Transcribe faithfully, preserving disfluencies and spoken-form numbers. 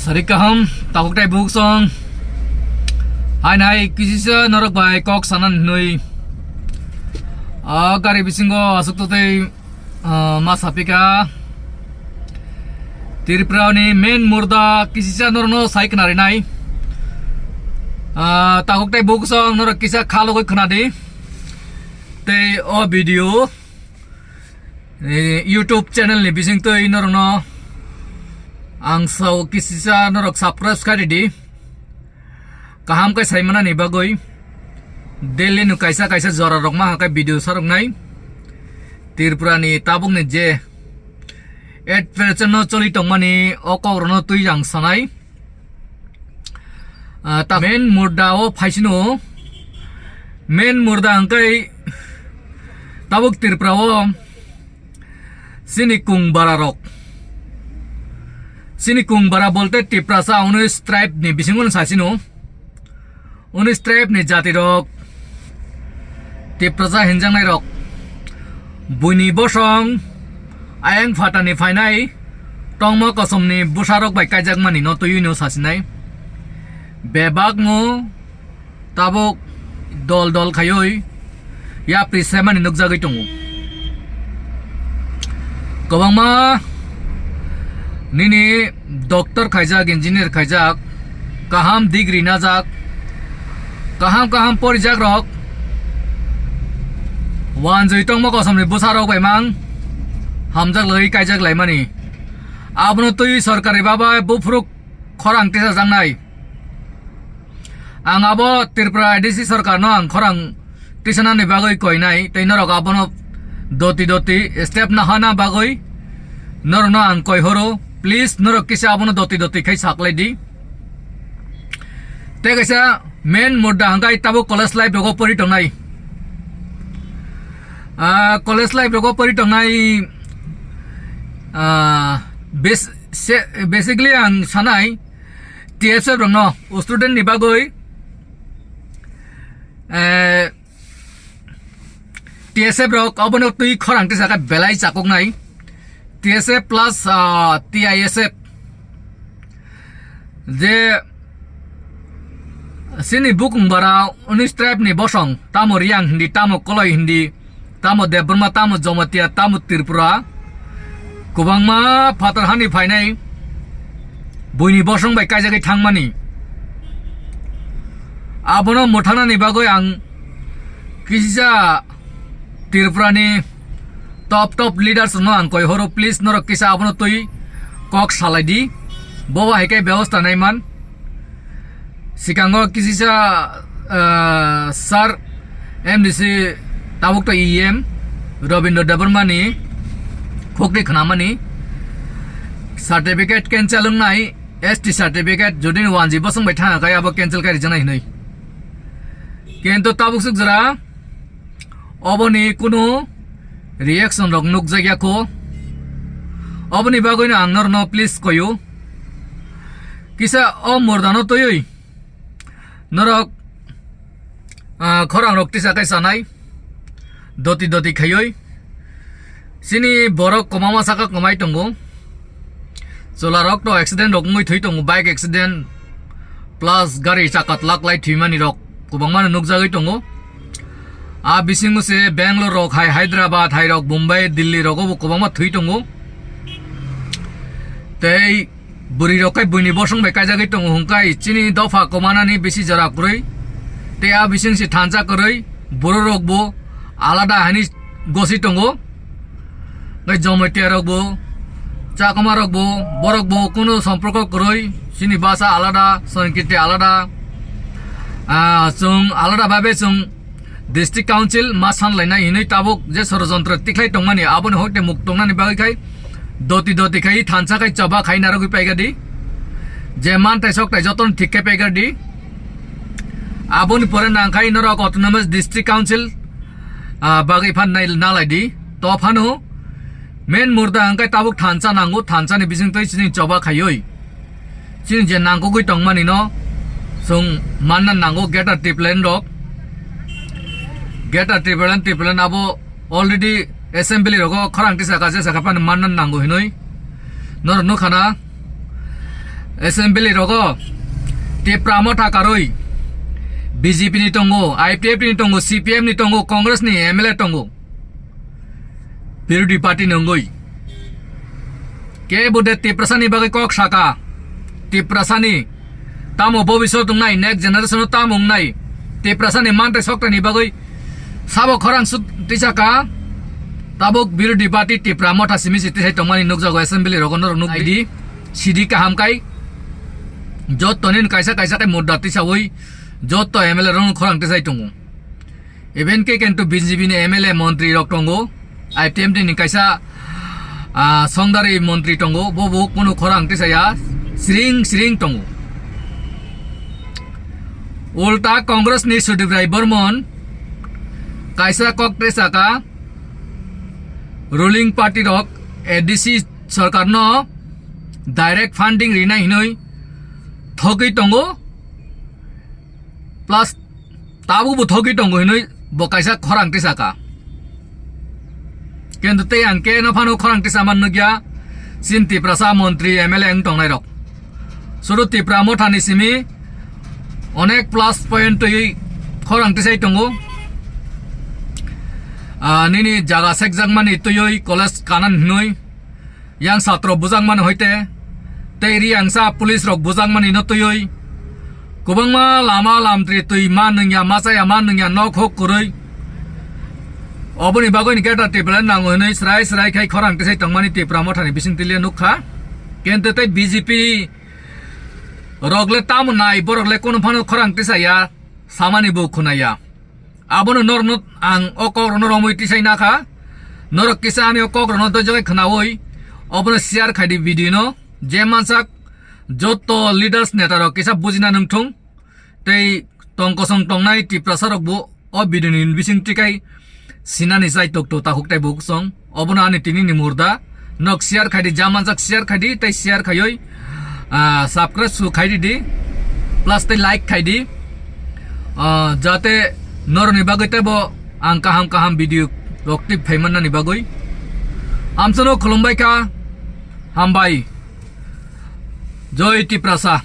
Ri kaham, tabuk tei buk song. Hai nai, kisisa norok bai kok sanan hnui. A gari bisingo asuk to tei, ah, ma sapika. Tripura ni main murda kisisa norno sai khnari nai. Ah, tabuk tei buk song norok kisa khalogoi khnadi. Tei o video, eh, YouTube channel ni bising twi norokno ang sao kisisa norok subscribe khaidi. Kaham khe sai manani bagwi daily no kaisa kaisa jora rok ma khe video sarok nai. Tripura ni tabuk ni je eight percent no choli tongmani o kok rokno twi ang sanai. Ah, ta main murda o phaisino, main murda hwnkhe tabuk Tripura o chini kung bara rok, chini kung bara bolte Tiprasa unis tribe ni bisingo sasino, unis tribe ni jati rok, Tiprasa hinjaknai rok, buini bosong, ayang phatani phainai, tongma kosomni bwsarok bai kaijakmani no twiwi no sasinai. Bebakno tabuk dol dol khaiwi yapri semani nukjagwi tongo. Kwbangma nini doctor khaijak, engineer khaijak, kaham degree najak, kaham kaham porijak rok, wanjwi tongma kosomni bwsarok bai mang hamjak lagwi kaijak laimani. Abono twi sorkari baba buphuruk khorang tisajaknai. Ang abo Tripura A D C sorkarno ang khorang tisanani bagwi koinai, tei norok abono doti doti step nahana bagwi norokno ang koihoro. Please, norok kisa abono doti doti khai saklai di. Tei kaisa main mudda hwnkhe tabuk college life rogo pori tongnai. Ah, college life rogo pori tongnai, ah, bas-, se-, basically ang sanai, T S F rokno, student ni bagwi, eh, T S F rok obono twi khorang tisa khe belai chakoknai. T S F plus, ah, T I S F. Je chini bukung bara unis tribe ni bosong, tamo Riang hindi, tamo Koloi hindi, tamo Debbarma, tamo Jomatia, tamo Tripura, kwbangma phatar hani phainai buini bosong bai kaijagwi thangmani. Abono mwthanani bagwi ang kisa Tripura ni top top leaders no ang koi horo, please norok kisa abono twi kok salai di, bo hai khe bebosta nai man. Sikango kisisa, ah, sir M D C tabuk to E M Robindra Debbarma ni khokti khnamani certificate cancel wngnai, S T certificate jodi wanji bosong bai thanga kaya abo cancel kai rijana hinoi. Kintu tabuk suk jora oboni kunu reaction rok nukjakya kho. Oboni bagwino ang norno please koyo, kisa o mordano toyoi norok, ah, khorang rok tisa kai sanai, doti doti khayoi. Chini borok kwbangma saka kwmai tongo. Chwla rok to accident rok wngwi thwi tongo, bike accident plus gari chaka tlak lai thwimani rok kwbangma no nukjagwi tongo. A bisingo se Bangalore rok hai, Hyderabad hai rok, Bombay, Delhi rogo bo kwbangma thwi tongo. Tei bwrwi rok kai buini bosong bai kaijagwi tongo hwnkhai chini dopha kwmanani bisi jora kwrwi. Tei a bising se thansa kwrwi borok rok bo alada hani gosi tongo. Ngai Jamatia rok bo, Chakma rok bo, borok bo kunu somporko kwrwi, chini basa alada, sankirti alada. Ah, chwng alada babe chwng district council ma sanlainai hinwi tabuk je sorojontro tikhlai tongmani, aboni hokte muk tongnani bagwi khai doti doti khai thansa khai choba khai narwgwi paigadi. Je mantai soktai jotono thik khai paigadi. Aboni pore nangkhai norok autonomous district council, ah, bagwi phan nai-, nalaidi. To phano main murda hwnkhe tabuk thansa nango, thansani bising twi chini choba khaiwi. Chini je nangkukgwi tongmani no chwng manna nango Greater Tipraland rok. Greater Tipraland, Tipraland abo already assembly rogo khorang tisa kaisa saka phano manna nango hinwi. Norok nukha na. Assembly rogo Tipra Motha karwi B J P ni tongo, I P F ni tongo, C P M ni tongo, Congress ni M L A tongo, birodhi party ni wngwi. Kebo de Tiprasa ni bagwi kok saka, Tiprasa ni tamo bobiswt wngnai, next generation o tamo wngnai, Tiprasa ni mantai sokta ni bagwi sabo khorang suk tisaka. Tabuk birodhi party Tipra Motha simi si tisai tongmani nukjago assembly rogo norok nukdi. Sidi kaham kai, jotto nini kaisa kaisa kai mudda tisawi jotto M L A rokno khorang tisai tongo. Even khe kintu B J P ni M L A montri rok tongo, I P M T ni kaisa, ah, songdari montri tongo, bo bo kunu khorang tisaya, siring siring tongo. Ulta Congress ni Sudip Rai Bormon kaisa kok tisaka, ruling party rok A D C sarkar no direct funding rinai hinwi thogwi tongo, plus tabuk bo thogwi tongo hinwi bo kaisa khorang tisaka. Kintu tei ang khe no phano khorang tisa man nukya, sin Tiprasa montri M L A wng tongnai rok. Sudu Tipra Motha ni simi onek plus point twi khorang tisai tongo. Ah, nini jaga sekjakmani twiwi college kanan hinwi yang satro bujakmani hoite, tei riyangsa police rok bujakmani no twiwi kwbangma lama lamtri twi ma nungya, ma chaya ma nungya, nok hok kwrwi. Oboni bagwi ni Greater Tipraland nango hinwi srai srai khai khorang tisai tongmani Tipra Motha ni bising tiliya nukha. Kintu tei B J P rok le tamo nai, borok le kunu phano khorang tisaya, samani bo khunaya. Abono norokno ang o kokrokno romwi tisai nakha. Norok kisa ani o kokrokno dojokai khwnawi obono share khaidi video no. Je mansak jotto leaders neta rok kisa bujina nungthung. Tei tong kosong tongnai Tiprasa rok bo o video ni bising tikai sinani jai tok to takhuk tei bo kosong. Obono ani tini ni murda. Nok share khaidi, jamanjak share khaidi, tei share khaioi, ah, subscribe su khaidi di, plus tei like khaidi. Ah, jate noroni bagwi tei bo ang kaham kaham video rok tip phaimanani bagwi. Amsano khulumbai kha, hambai. Joi Tiprasa.